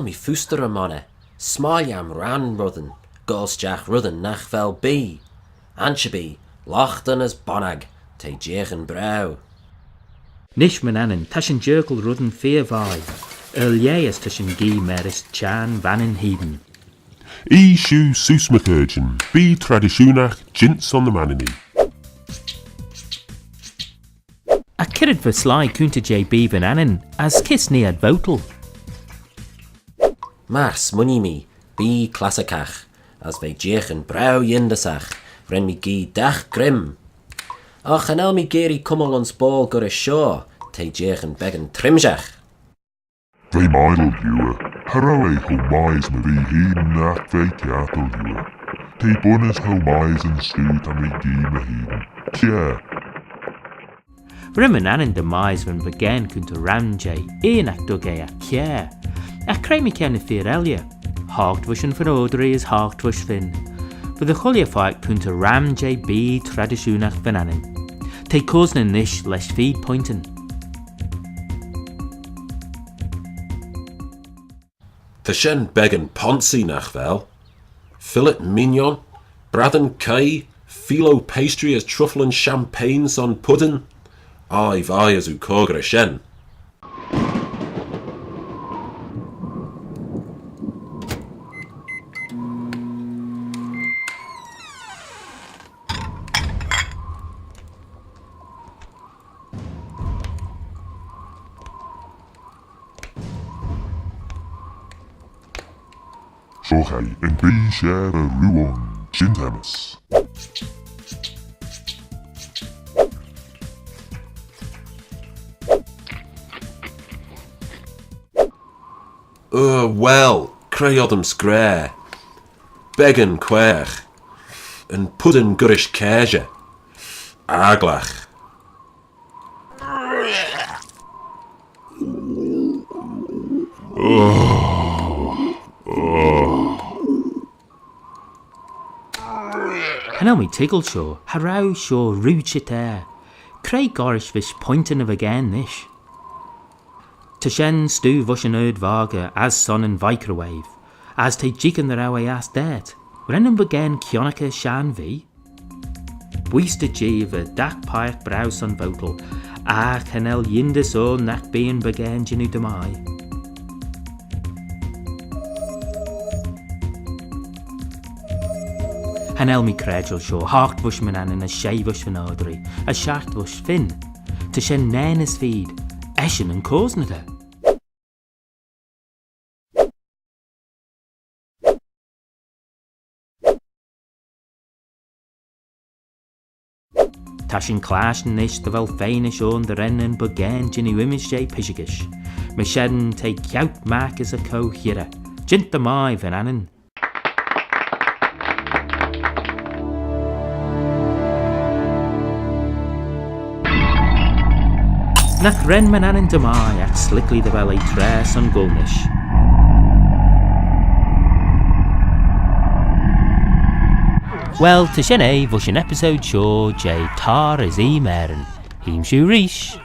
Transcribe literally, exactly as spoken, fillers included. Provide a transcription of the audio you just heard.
Mee foostey ry-monney, s'mie lhiam ram reddyn, goll stiagh reddyn nagh vel bee. Ansherbee, loghtyn as bonnag, t'eh jeeaghyn braew. Nish, my Vannin, ta shin jerkal reddyn feer vie, er lheh as ta shin gee marish Çhenn Vannin hene. Oie shiu seose my chaarjyn, bee tradishoonagh jeant son dy Manninee. Agh c'red va sleih coontey jeh bee Vannin, as kys nee ad votal? Myr smooinee mee, bee classickagh, as v'eh jeeaghyn braew yindyssagh, ren mee gee dagh greim. Agh cha nel mee geearree cummal ayns boayl gollrish shoh, t'eh jeeaghyn beggan trimshagh. V'eh mie dy liooar, cha row eh cho mie as my vee hene, agh v'eh kiartal liooar. T'eh bunnys cho mie as yn stoo ta mee gee my hene. Kiare. Ren Vannin dy mie as va'n beggan coontey ram jeh, eh nagh dug eh eh kiare. Agh cre mychione ny fir elley? Hoght voish yn fananeil as hoght voish Finn. Va dy chooilley pheiagh coontey ram jeh bee tradishoonagh Vannin. T'eh cosney nish lesh feed pointyn. Ta shen beggan ponsee, nagh vel? Filet mignon, bradan kuy, phyllo pastry as trufflyn champagne son puddin. Aye, vie as oo cur shen. Shoh eh yn bee share y roo ayn, jeant aym's. Uh, well, cre oddym's gra? Beggan quaagh. Yn puddin gollrish cashey. Agglagh. Cha nel mee toiggal shoh, cha row shoh rieau çheet er. Cre gollrish veih pointyn y beggan nish? Ta shen stoo voish yn ard-vargey as son yn microwave, as t'eh jeeaghyn dy row eh ass daart. Ren yn beggan kionnaghey shenn vee? Bwooise da Jee va dagh peiagh braew son votal, agh cha nel yindys ayn nagh bee yn beggan jannoo dy mie. Cha nel mee credjal shoh, hoght voish Mannin as shey voish Finn Audrey, as shiaght voish Finn. Ta shen nane as feed, eshyn yn cosney da. Ta shin clashtyn nish dy vel feanish ayn dy ren yn beggan jannoo ymmyd jeh pishigys. Myr shen t'eh ceaut magh as y co-hirrey. Jeant dy mie, Vannin. Nagh ren Mannin dy mie, agh s'liklee dy vel eh traa son goll nish. Well, ta shen eh voish yn episode shoh jeh Tar as E Marin. Hee'm shiu reesht.